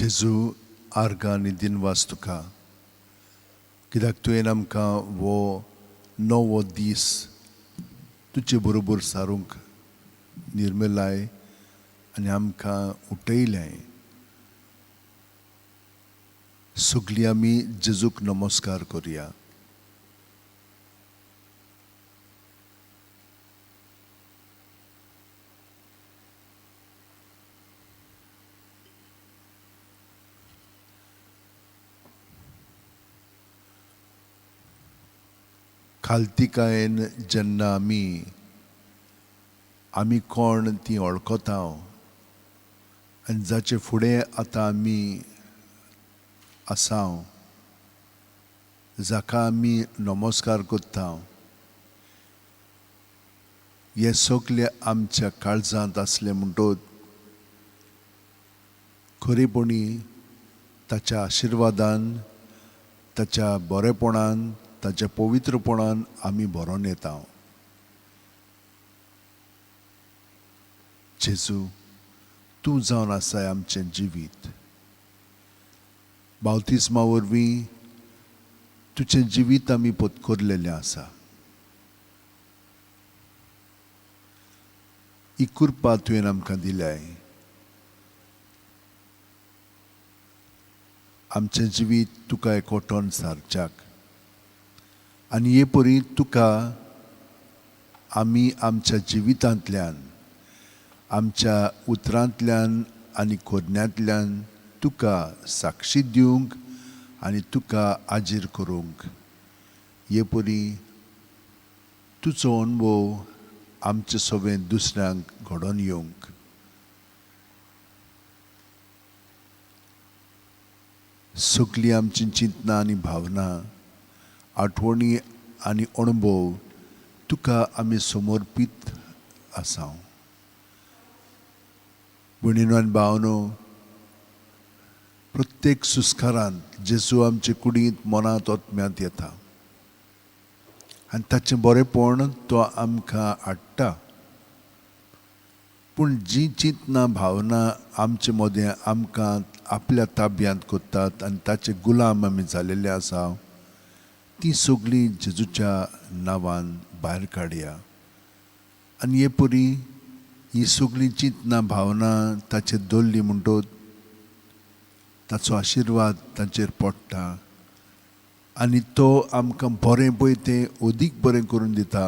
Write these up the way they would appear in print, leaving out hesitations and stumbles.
जेजू, आर्गां आनी दिनवास तुका, कित्याक तुवें आमकां हो नवो दीस तुजे बरोबर सारूंक निर्मलाय आनी आमकां उठयलें. सगळीं आमी जेजूक नमस्कार करुया. खालतिकायेन जेन्ना आमी आमी कोण ती वळखता आनी जाचे फुडें आतां आमी आसा, जाका आमी नमस्कार करता, हे सगळे आमच्या काळजांत आसले म्हणटत खरेपणी ताच्या आशिर्वादान, ताच्या बरेपणान, ताच्या पवित्रपणान आमी भरोन येता. जेजू, तूं जावन आसाय आमचें जिवीत. बावतिस्मा वरवीं तुजें जिवीत आमी पत्करलेलें आसा. ही कृपा तुवें आमकां दिल्याय. आमचें जिवीत तुका एकवटोन सारच्याक आनी हे परी तुका आमी आमच्या जिवितांतल्यान, आमच्या उतरांतल्यान आनी करण्यांतल्यान तुका साक्षी दिवंक आनी तुका आजीर करूंक, हे परी तुजो अणभव आमचे सवें दुसऱ्यांक घडोवन येवंक. सगळीं आमची चिंतनां आनी भावना, आठवणी आनी अणभव तुका आमी समर्पीत आसा. भयणीनो आनी भावनो, प्रत्येक सुस्कारांत जेजू आमचे कुडींत, मनांत, आत्म्यांत येता आनी ताचें बरेपण तो आमकां हाडटा. पूण जीं चिंतनां भावना आमचे मदें आमकां आपल्या ताब्यांत करतात आनी ताचे गुलाम आमी जालेले आसा, ती सगळीं जेजूच्या नांवान भायर काडया. आनी हे परी ही सगळीं चिंतनां भावना ताचेर दवरली म्हणटत ताचो आशिर्वाद तांचेर पडटा आनी तो आमकां बरें पळय तें अदीक बरें करून दिता,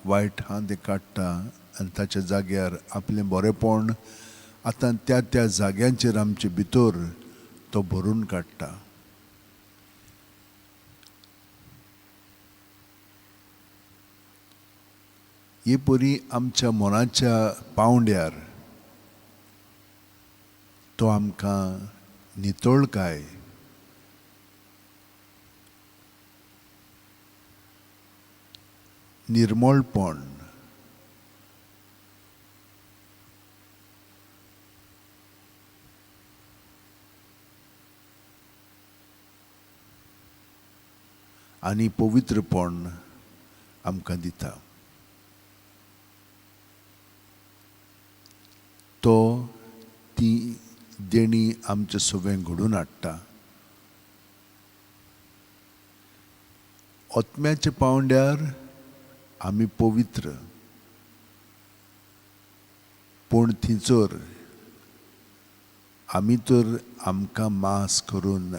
वायट हा तें काडटा आनी ताच्या जाग्यार आपलें बरेंपण आतां त्या त्या जाग्यांचेर आमचे भितर तो भरून काडटा. हे परी आमच्या मनाच्या पावंड्यार तो आमकां नितळकाय, निर्मळपण, आनी पवित्रपण आमकां दिता. तो ती देणी आमचे सवें घडून हाडटा. आत्म्याच्या पावंड्यार आमी पवित्र, पूण थंयसर आमी तर आमकां मास करून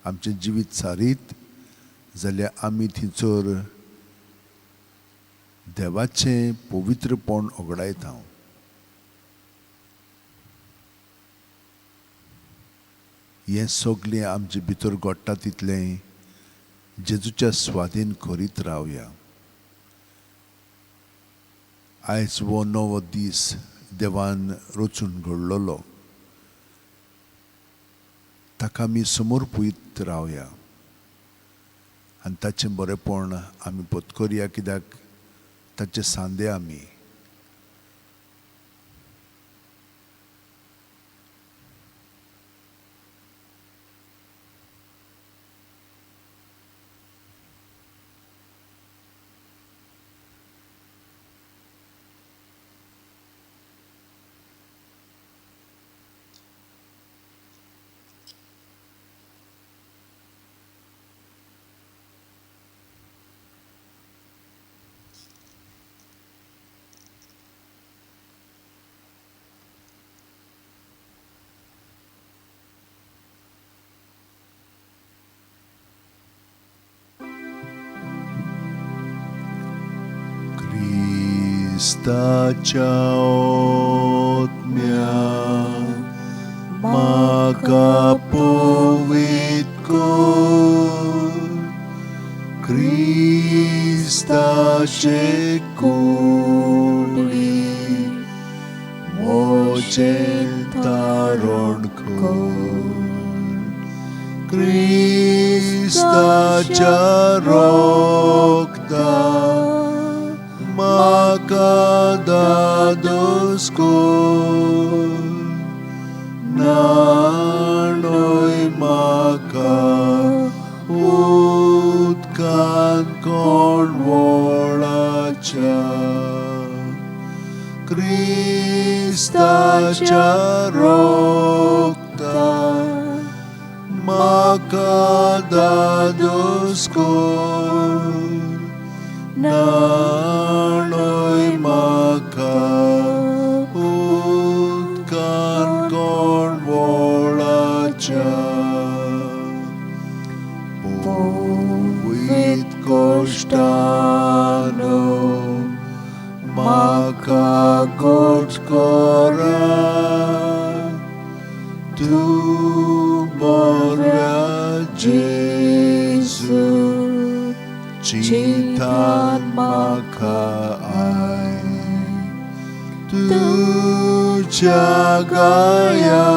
आमचें जिवीत सारीत जाल्यार आमी थंयसर देवाचें पवित्रपण ओगडायता. हें सगळें आमचे भितर घडटा तितलें जेजूच्या स्वाधीन करीत रावया. आयज हो नवो दीस देवान रचून घडलेलो, ताका आमी समर्पीत रावया आनी ताचें बरेंपण आमी पत्करया, कित्याक ताचे सांदे आमी. क्रिस्ताच्या आत्म्या म्हाका पवित्र कर, क्रिस्ताचे कुडीन म्हजें तारण कर, क्रिस्ताच्या रक्तान म्हाका धादोस कर, न्हाणय म्हाका उदकान कोणवळाच्या, क्रिस्ताच्या रक्तान म्हाका धादोस कर, न्हाणय म्हाका उदकान कोणवळाच्या, पवित्र कोश्टानो म्हाका गोट करा, तूं बऱ्या जेजू चिंतान म्हाका I, तुज्या गायांनी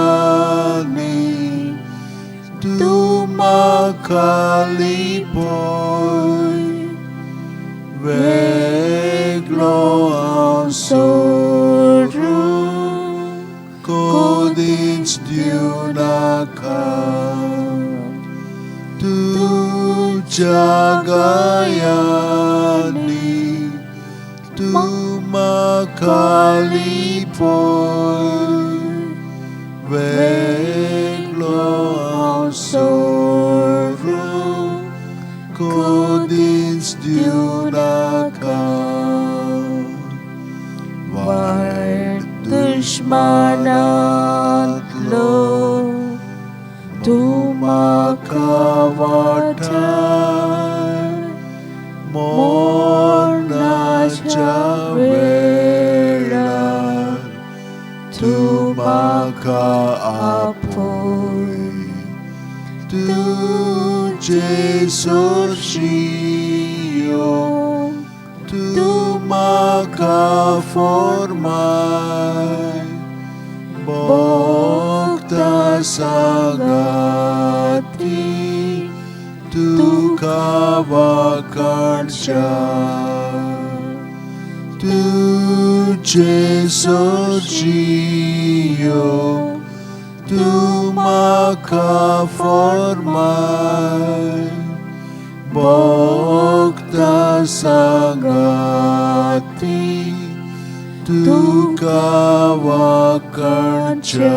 तूं म्हाका लिपय, वेगळो हांव सोडून कदींच दिवं नाका, तुज्या गायांनी तूं म्हाका लिपय, वेगळो हांव सोडून कदींच दिवं नाका, वायट दुश्मनांतलो तूं म्हाका वाटाय, मरणाच्या वेळार तूं म्हाका आपय, तुजे सोरशियो तूं म्हाका फॉर्माय, भोगता सांगाती तुका वाखाणच्या, तुजे सोरशियो तूं म्हाका फॉर्माय, भोगता सांगाती तुका वाखाणच्या.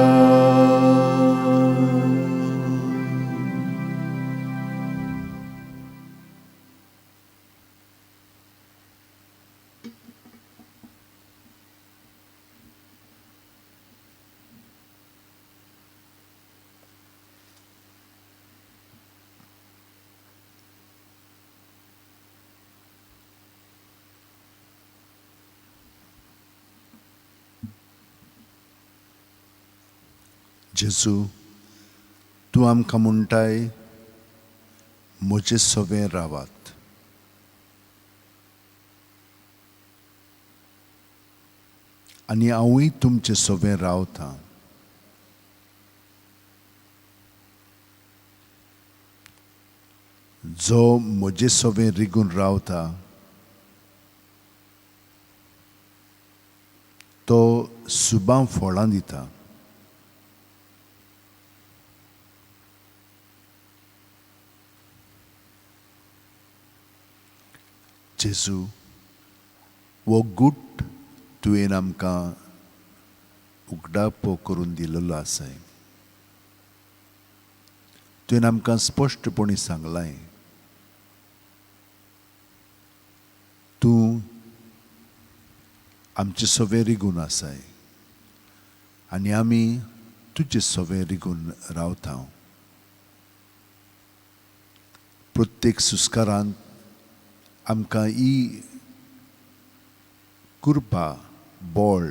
जेजू, तूं आमकां म्हणटाय, म्हजे सवें रावात. आनी हांवूय तुमचे सवें रावतां. जो म्हजे सवें रिगून रावता तो सुबां फळां दिता. जेजू, हो गूट तुवें आमकां उगडापो करून दिलेलो आसाय. तुवें आमकां स्पश्टपणी सांगलाय, तूं आमचे सवें रिगून आसाय आनी आमी तुजे सवें रिगून रावता. प्रत्येक सुस्कारांत आमकां ही कृपा, बळ,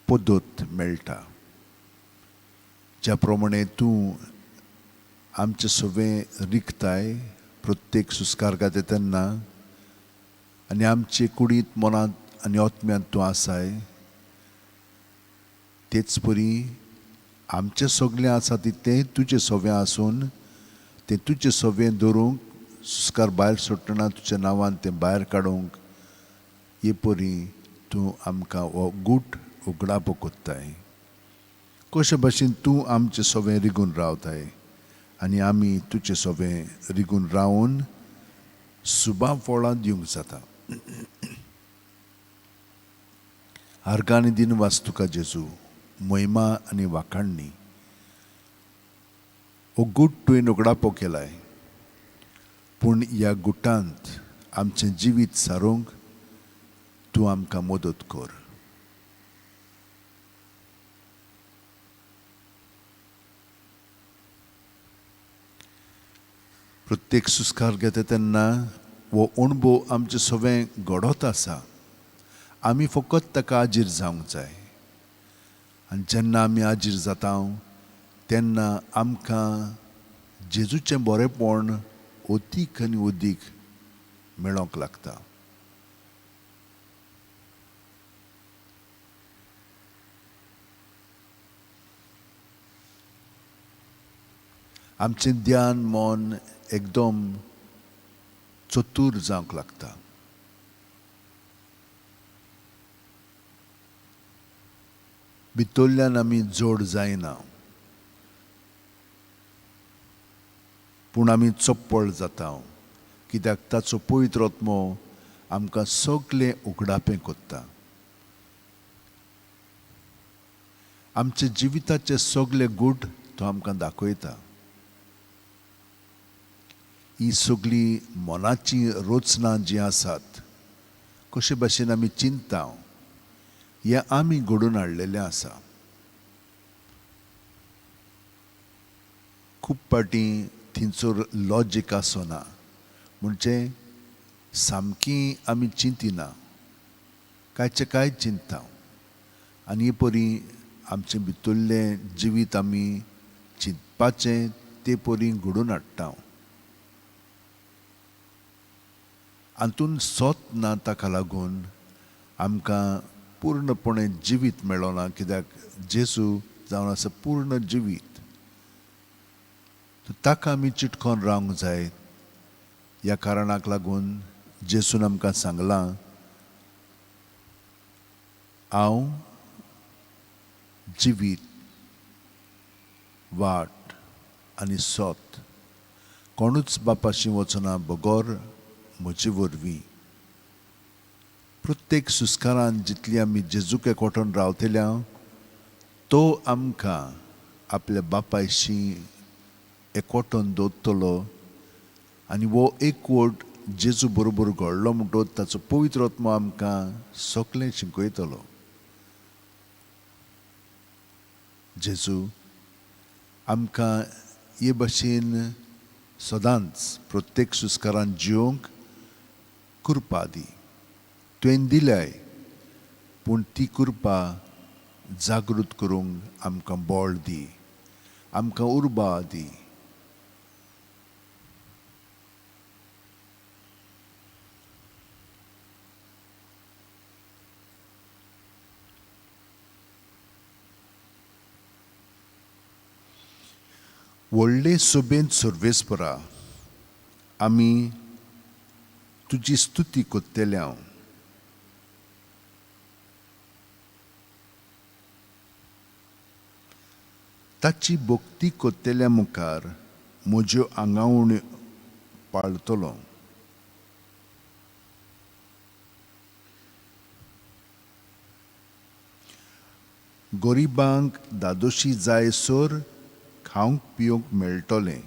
पद्दत मेळटा. ज्या प्रमाणे तूं आमचे सवे रिगताय प्रत्येक सुस्कार घाता तेन्ना आनी आमचे कुडींत, मनांत आनी आत्म्यांत तूं आसाय, तेच परी आमचें सगळें आसा तितलें तुजें सवें आसून तें तुजें सवें दवरूंक सुस्कार भायर सोडटना तुज्या नांवान तें भायर काडूंक हे परी तूं आमकां हो गूट उगडापो कोत्ताय. कशे भाशेन तूं आमचें सवें रिगून रावताय आनी आमी तुजें सवें रिगून रावन सुबा फळां दिवंक जाता. आर्गां दिनवास तुका जेजू, महिमा आनी वाखाणणी. हो गूट तुवें उगडापो केलाय, पूण ह्या गुटांत आमचें जिवीत सारूंक तूं आमकां मदत कर. प्रत्येक सुस्कार घेता तेन्ना हो अणभव आमचें सवें घडत आसा. आमी फकत ताका आजीर जावंक जाय आनी जेन्ना आमी आजीर जाता तेन्ना आमकां जेजूचें बरेंपण अदीक आनी अदीक मेळोंक लागता. आमचें ध्यान मन एकदम चतूर जावंक लागता. भितरल्यान आमी जोड जायना, पूण आमी चप्पळ जाता, कित्याक ताचो पवित्र आत्मो आमकां सगळें उगडापें कोत्ता. आमच्या जिविताचे सगळे गूट तो आमकां दाखयता. ही सगळी मनाची रचना जी आसात, कशे भाशेन आमी चिंतता, हें आमी घडोवन हाडलेलें आसा. खूब फावटी थंयसर लॉजीक आसना, म्हणजे सामकी आमी चिंतिना, कांयचे कांय चिंतता आनी हे परी आमचें भितरलें जिवीत आमी चिंतपाचें ते परी घडोवन हाडटा. हातूंत सत ना, ताका लागून आमकां पूर्णपणे जिवीत मेळना, कित्याक जेजू जावन आसा पूर्ण जिवीत. ताका आमी चिटकोन रावंक जाय. ह्या कारणाक लागून जेजून आमकां सांगलां, हांव जिवीत, वाट आनी सत, कोणूच बापाशी वचना बगर म्हजे वरवीं. प्रत्येक सुस्कारान जितली आमी जेजूक एकवटून रावतल्या, तो आमकां आपल्या बापायशी एकवटून दवरतलो आनी हो एकवट जेजू बरोबर घडलो म्हणटकच ताचो पवित्र आत्मो आमकां सगळें शिकयतलो. जेजू आमकां हे भाशेन सदांच प्रत्येक सुस्कारान जिवंक कृपा दी. तुवें दिल्याय, पूण ती कृपा जागृत करूंक आमकां बळ दी, आमकां उर्बा दी. व्हडले सभेंत सर्वेस्परा आमी तुजी स्तुती कोत्तले हांव. ताची भक्ती कोत्तल्या मुखार म्हज्यो आंगावण्यो पाळतलो. गरिबांक दादोशी जाय सर खावंक पिवंक मेळटलें.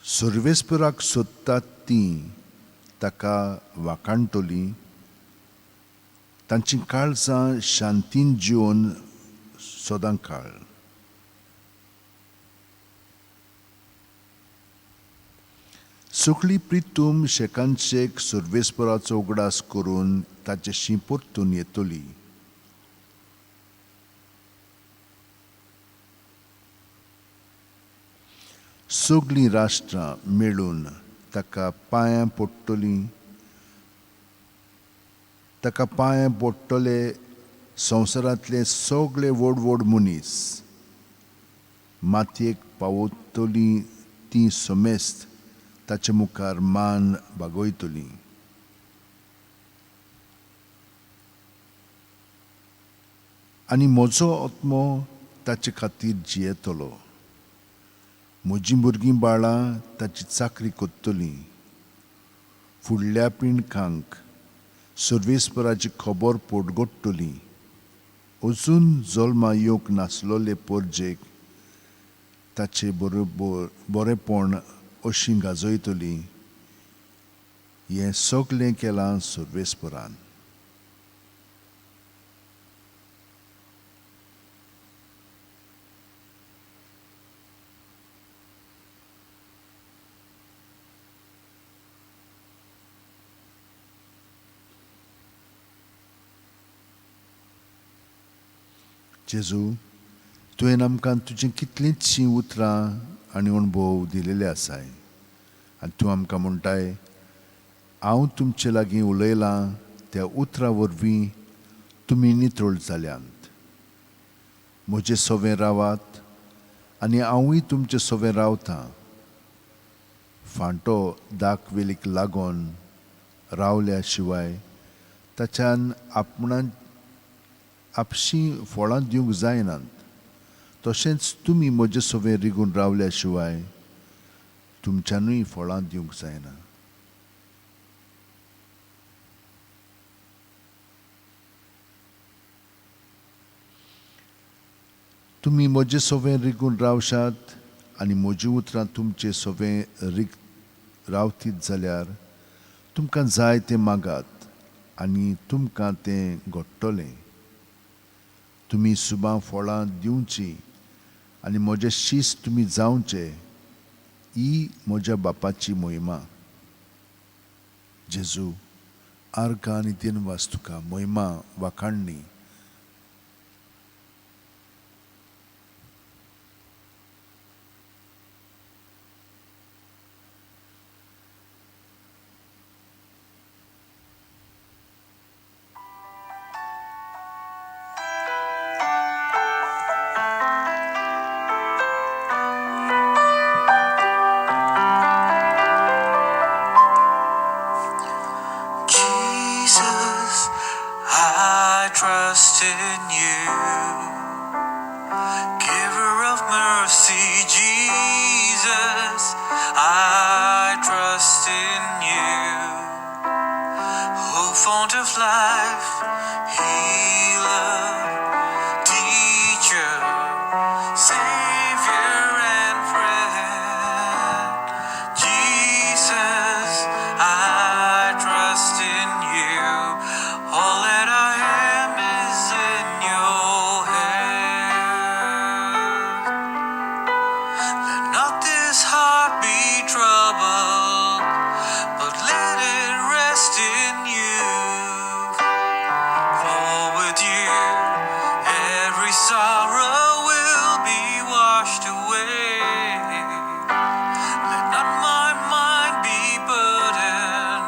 सर्वेस्पराक सोदतात तीं ताका वाखाणटलीं, तांचीं काळजां शांतीन जिवन सदां काळ. सगळी प्रितूम शेकानशेक सर्वेस्पराचो उगडास करून ताचेशी परतून येतली. सगळीं राष्ट्रां मेळून ताका पांयां पडटलीं, ताका पांयां पडटले संवसारांतले सगळे व्हड व्हड मनीस. मातयेक पावतलीं तीं समेस्त ताचे मुखार मान बागयतलीं. आनी म्हजो आत्मो ताचे खातीर जियेतलो. म्हजीं भुरगीं बाळां ताची चाकरी करतलीं. फुडल्या पिणकांक सर्वेस्पराची खबर पोटगोडटली. अजून जल्मा येवंक नासलोले पोरजेक ताचे बरोबर बरेपण अशी गाजयतली. हें सगळें केलां सर्वेस्परान. जेजू, तुवें आमकां तुजीं कितलींचशीं उतरां आनी अणभव दिलेले आसाय आनी तूं आमकां म्हणटाय, हांव तुमचे लागीं उलयलां त्या उतरां वरवीं तुमी नितळ जाल्यांत. म्हजे सवें रावात आनी हांवूय तुमचे सवें रावतां. फांटो दाक वेलीक लागून रावल्या शिवाय ताच्यान आपणा आपशीं फळां दिवंक जायनात. तशेंच तुमी म्हजे सवें रिगून रावल्या शिवाय तुमच्यानूय फळां दिवंक जायना. तुमी म्हजे सवें रिगून रावशात आनी म्हजी उतरां तुमचे सवें रिग रावतीत जाल्यार तुमकां जाय तें मागात आनी तुमकां तें घडटलें. तुमी सुबां फळां दिवची आनी म्हजे शीस तुमी जावचे, ही म्हज्या बापाची महिमा. जेजू, आर्गां आनी दिनवास तुका, महिमा वाखाणणी. Jesus, I trust in you. Giver of mercy, Jesus, I trust in you. O fount of life, healer, teacher, Savior and friend. Jesus, I trust in you. All that I am is in your hands. Let not this heart be troubled, but let it rest in you. For with you, every sorrow will be washed away. Let not my mind be burdened,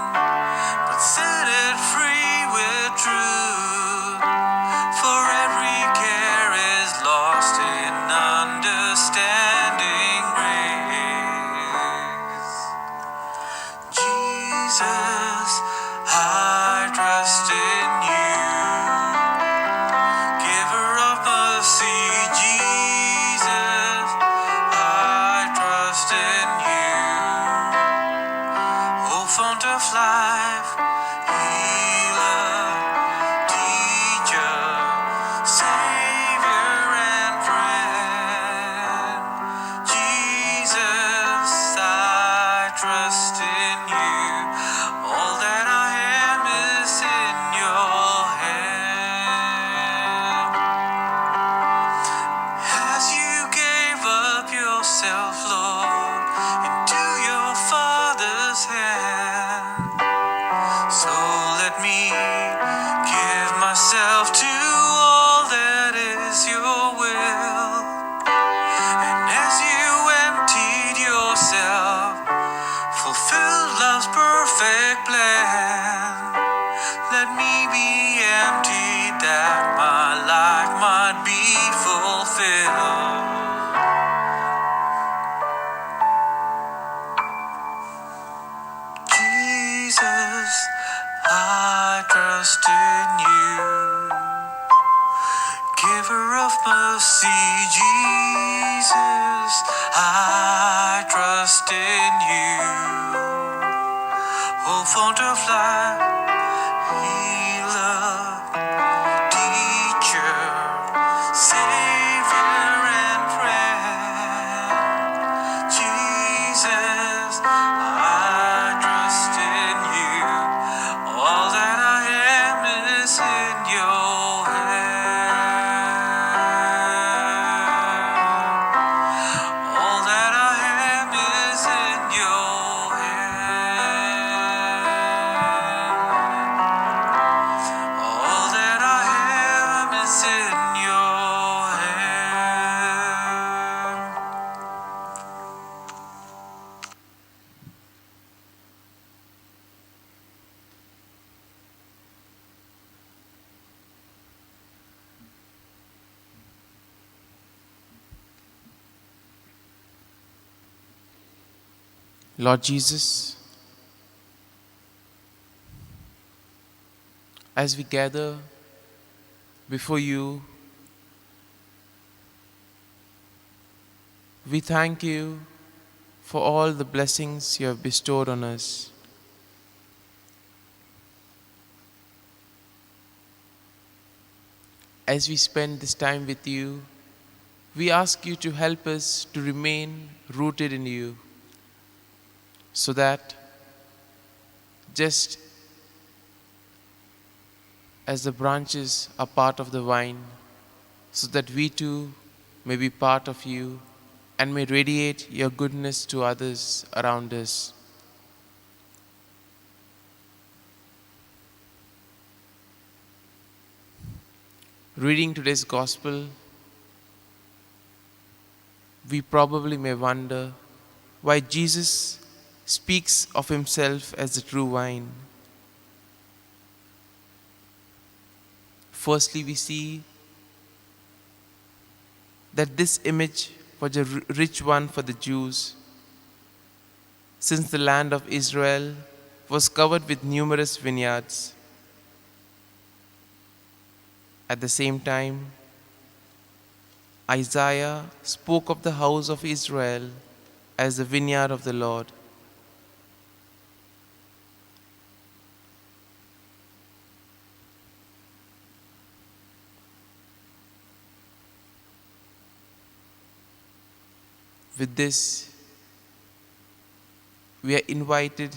but set it free with truth. For every care is lost in understanding grace. Lord Jesus, as we gather before you, we thank you for all the blessings you have bestowed on us. As we spend this time with you, we ask you to help us to remain rooted in you, so that just as the branches are part of the vine, so that we too may be part of you and may radiate your goodness to others around us. Reading today's gospel, we probably may wonder why Jesus speaks of himself as the true vine. Firstly, we see that this image was a rich one for the Jews, since the land of Israel was covered with numerous vineyards. At the same time, Isaiah spoke of the house of Israel as the vineyard of the Lord. With this, we are invited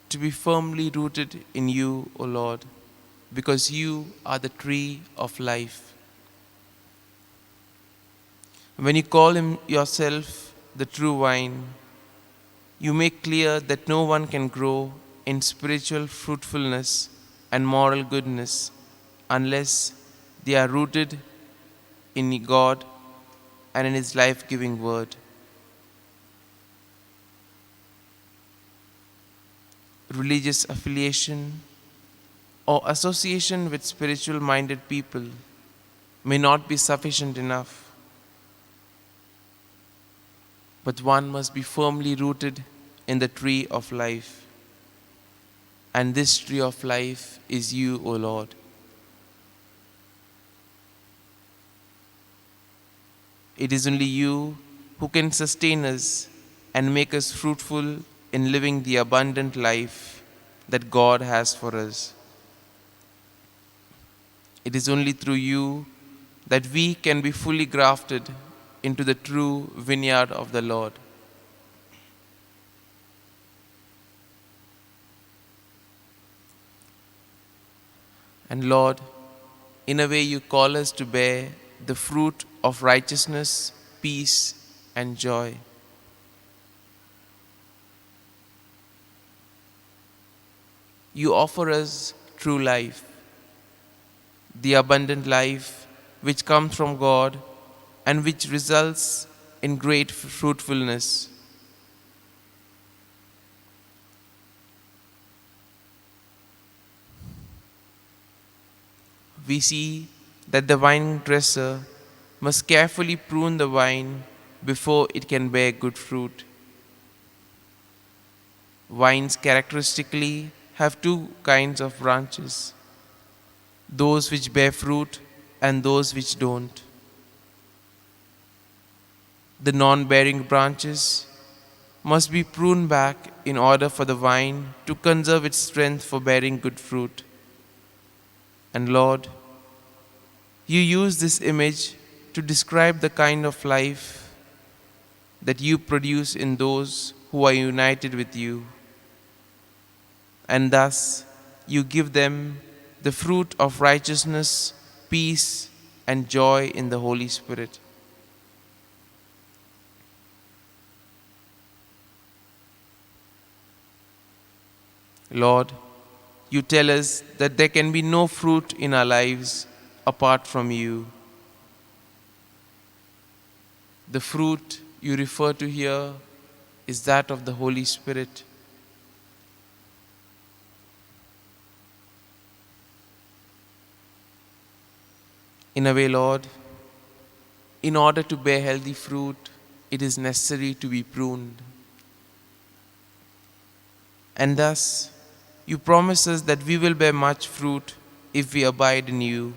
to be firmly rooted in you, O Lord, because you are the tree of life. When you call him yourself the true vine, you make clear that no one can grow in spiritual fruitfulness and moral goodness unless they are rooted in God and in His life-giving word. Religious affiliation or association with spiritual-minded people may not be sufficient enough, but one must be firmly rooted in the tree of life. And this tree of life is you, O Lord. It is only you who can sustain us and make us fruitful in living the abundant life that God has for us. It is only through you that we can be fully grafted into the true vineyard of the Lord. And Lord, in a way you call us to bear the fruit of righteousness, peace, and joy. You offer us true life, the abundant life which comes from God and which results in great fruitfulness. We see that the vine dresser must carefully prune the vine before it can bear good fruit. Vines characteristically have two kinds of branches, those which bear fruit and those which don't. The non-bearing branches must be pruned back in order for the vine to conserve its strength for bearing good fruit. And Lord, you use this image to describe the kind of life that you produce in those who are united with you. And thus, you give them the fruit of righteousness, peace, and joy in the Holy Spirit. Lord, you tell us that there can be no fruit in our lives apart from you. The fruit you refer to here is that of the Holy Spirit. In a way, Lord, in order to bear healthy fruit, it is necessary to be pruned. And thus, you promise us that we will bear much fruit if we abide in you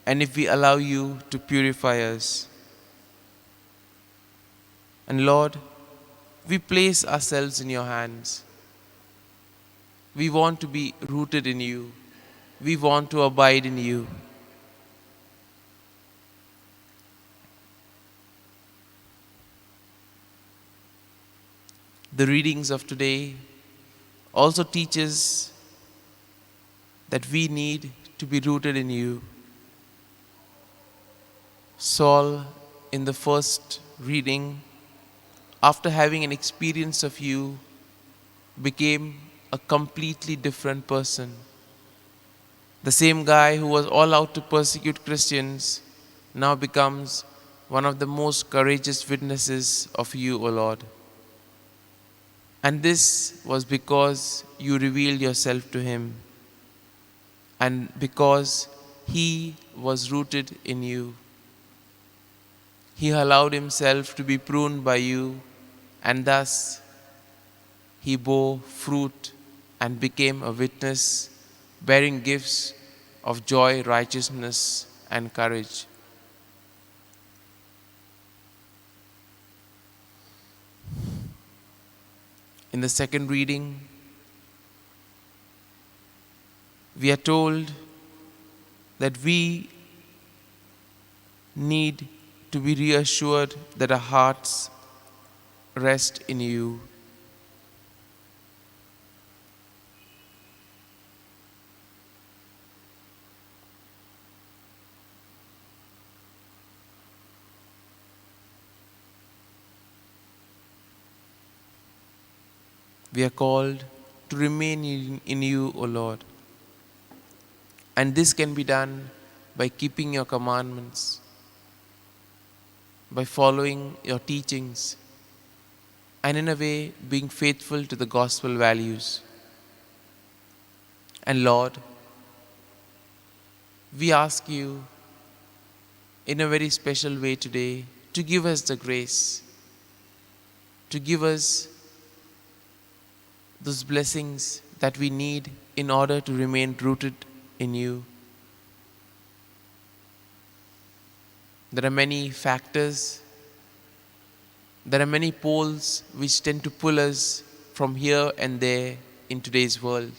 and if we allow you to purify us. And Lord, we place ourselves in your hands. We want to be rooted in you. We want to abide in you. The readings of today also teaches that we need to be rooted in you. Saul, in the first reading, after having an experience of you, became a completely different person. The same guy who was all out to persecute Christians now becomes one of the most courageous witnesses of you, O Lord. And this was because you revealed yourself to him and because he was rooted in you. He allowed himself to be pruned by you, and thus he bore fruit and became a witness, bearing gifts of joy, righteousness, and courage. In the second reading, we are told that we need to be reassured that our hearts rest in you. We are called to remain in you, O Lord. And this can be done by keeping your commandments, by following your teachings, and in a way being faithful to the gospel values. And Lord, we ask you in a very special way today to give us the grace, to give us those blessings that we need in order to remain rooted in you. There are many factors, there are many poles which tend to pull us from here and there in today's world.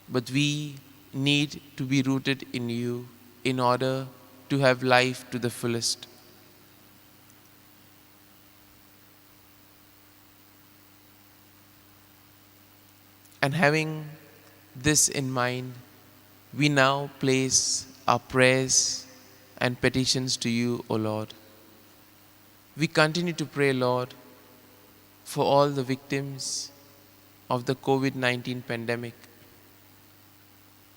But we need to be rooted in you in order to have life to the fullest. And having this in mind, we now place our prayers and petitions to you, O Lord. We continue to pray, Lord, for all the victims of the COVID-19 pandemic.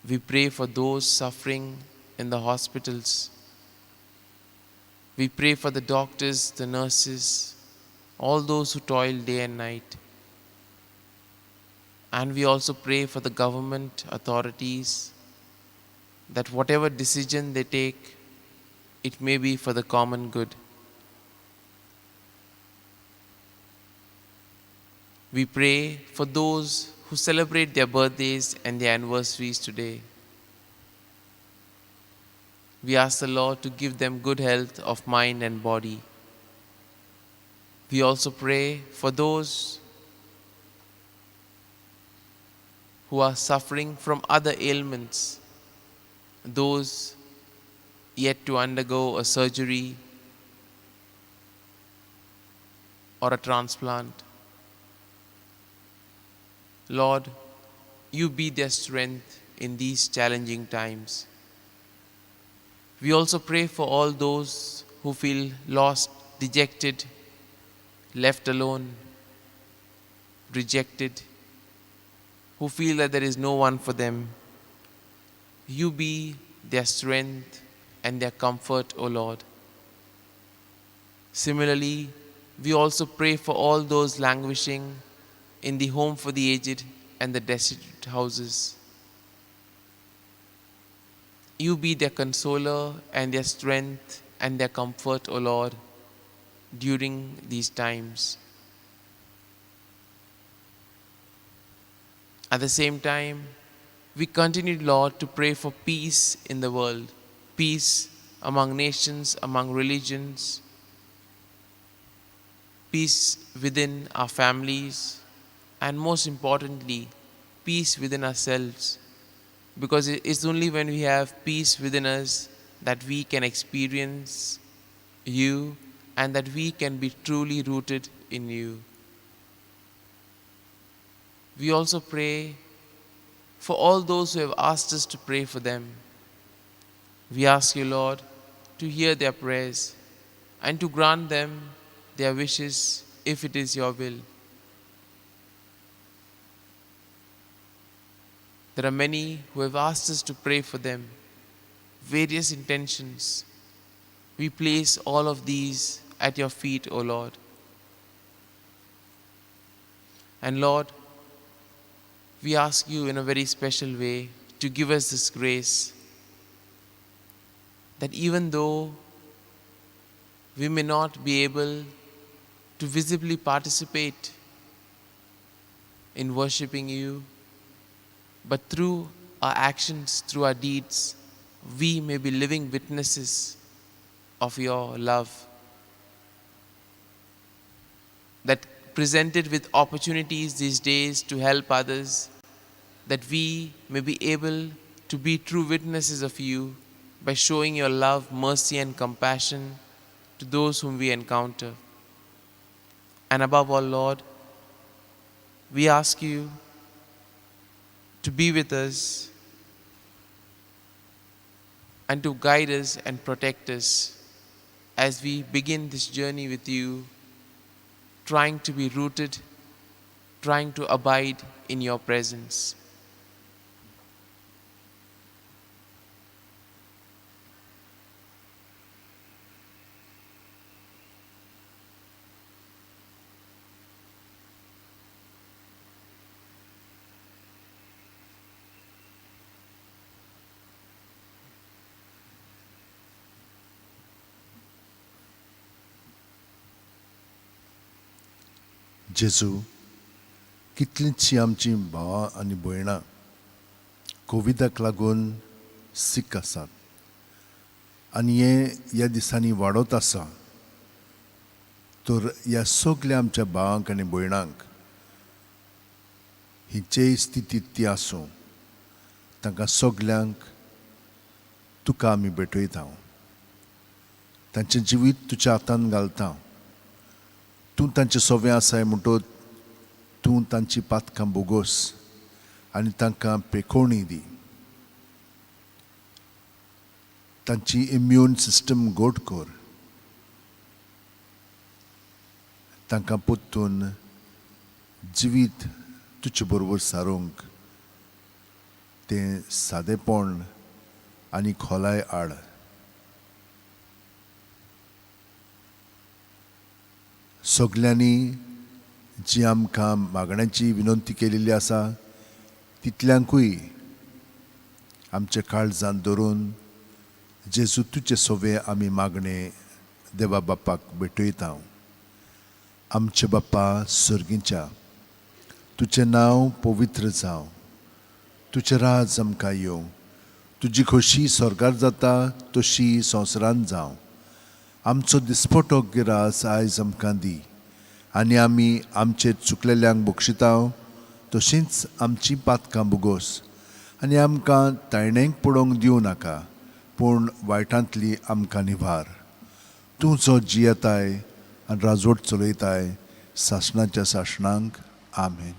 We pray for those suffering in the hospitals. We pray for the doctors, the nurses, all those who toil day and night. And we also pray for the government authorities that whatever decision they take, it may be for the common good. We pray for those who celebrate their birthdays and their anniversaries today. We ask the Lord to give them good health of mind and body. We also pray for those who are suffering from other ailments, those yet to undergo a surgery or a transplant. Lord, you be their strength in these challenging times. We also pray for all those who feel lost, dejected, left alone, rejected, who feel that there is no one for them. You be their strength and their comfort, O Lord. Similarly, we also pray for all those languishing in the home for the aged and the destitute houses. You be their consoler and their strength and their comfort, O Lord, during these times. At the same time, we continue, Lord, to pray for peace in the world, peace among nations, among religions, peace within our families, and most importantly, peace within ourselves. Because it's only when we have peace within us that we can experience you and that we can be truly rooted in you. We also pray for all those who have asked us to pray for them. We ask you, Lord, to hear their prayers and to grant them their wishes if it is your will. There are many who have asked us to pray for them, various intentions. We place all of these at your feet, O Lord. And Lord, we ask you in a very special way to give us this grace that even though we may not be able to visibly participate in worshipping you, but through our actions, through our deeds, we may be living witnesses of your love, that presented with opportunities these days to help others, that we may be able to be true witnesses of you by showing your love, mercy, and compassion to those whom we encounter. And above all, Lord, we ask you to be with us and to guide us and protect us as we begin this journey with you, trying to be rooted, trying to abide in your presence. जेजू, कितलींचशी आमचीं भावां आनी भयणां कोविडाक लागून सीक आसात आनी हें ह्या दिसांनी वाडत आसा. तर ह्या सगल्या आमच्या भावांक आनी भयणांक हिचेय स्थितींत ती आसूं, तांकां सगल्यांक तुका आमी भेटयता. तांचें जिवीत तुज्या हातान घालता. तूं तांचे सोवे आसाय म्हणटोच तूं तांची पातकां बोगोस आनी तांकां पेखोवणी दी. तांची इम्यून सिस्टम गोड कर. तांकां परतून जिवीत तुजे बरोबर सारूंक तें सादेपण आनी खोलाय हाड. सगल्यांनी जी आमकां मागण्याची विनंती केलेली आसा तितल्यांकूय आमच्या काळजान धरून जेजू तुजे सोवे आमी मागणे देवा बापाक भेटयता. आमचे बाप्पा सर्गीच्या, तुजें नांव पवित्र जावं, तुजें राज आमकां येवं, तुजी खोशी स्वर्गार जाता तशी संवसारांत जावं. आमचो दिसपटो गिरास आयज आमकां दी आनी आमी आमचेर चुकलेल्यांक बक्षिता तशींच आमची पातकां बोगोस आनी आमकां तायणेक पडोवंक दिवं नाका, पूण वायटांतली आमकां निवार. तूं जो जियेताय आनी राजवट चलयताय सासणाच्या सासणांक. आमेन.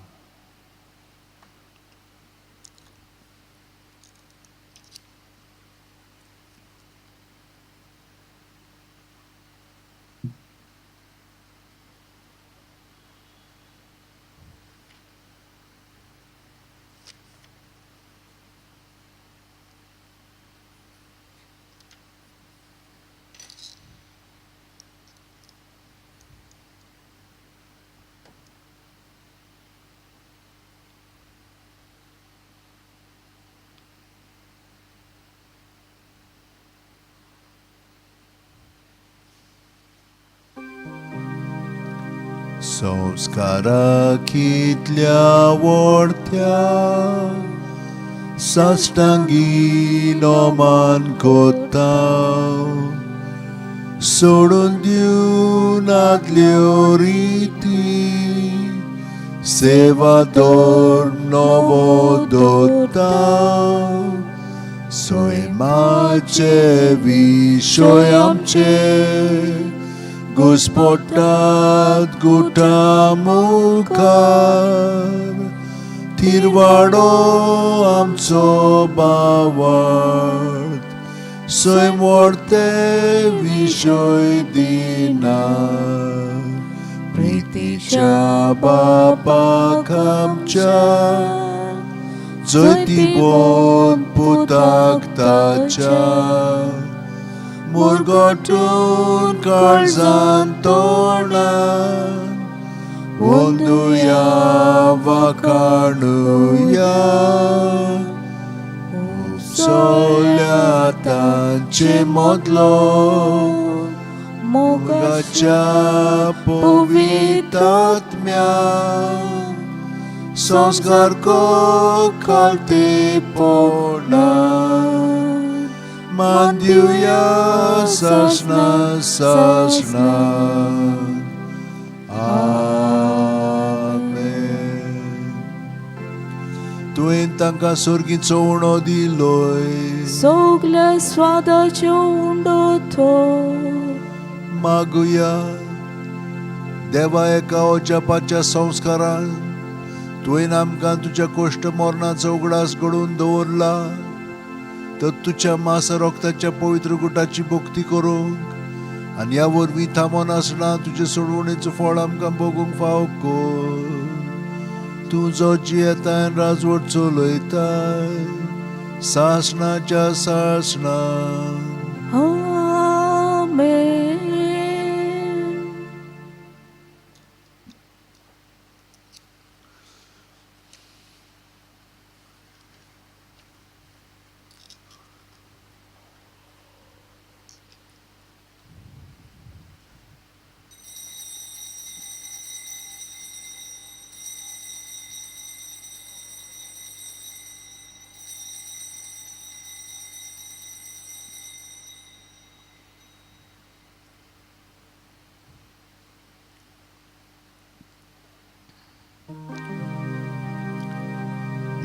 संस्कारा कितल्या वोडत्या साश्टांगी नोमान कोता सोडून दिवन आदल्यो रिती सेवा दर नवो दोता सैमाचे विशय आमचे घुस्पटात गुटा मुखार थिरवाडो आमचो बावड सैम व्हडते विशय दिना प्रितीच्या बापाक आमच्या जैतिवंत पुताक ताच्या मुरगटून काळजान तोंडान वंदुया वाकाणुया उपसोल्या तांचे मदलो मोगाच्या पवितात्म्या संस्कार को खालतेपणा मान दिवया सासना सासना. आमेन. तुवें तांकां सोर्गीचो उणो दिलोय सगल्या स्वादाच्यो उंडो तो मागुया. देवा एका अजापाच्या संस्कारान तुवें आमकां तुज्या कोश्ट मरणाचो उगडास घडोवन दवरला तर तुज्या मास रोगताच्या पवित्र गुटाची भक्ती करूंक आनी ह्या वरवीं थांबोन आसना तुजे सोडवणेचो फळ आमकां भोगूंक फाव कर. तूं जो जियेताय राजवट चलयताय सासणाच्या सासणा. आमेन.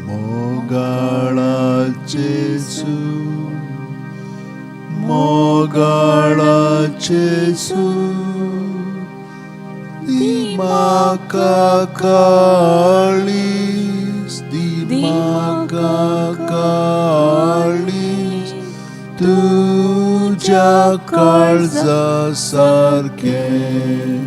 मोगाळा जेजू मोगाळा जेजू दी म्हाका काळीज दी म्हाका काळीज तुज्या काळजा सारकें.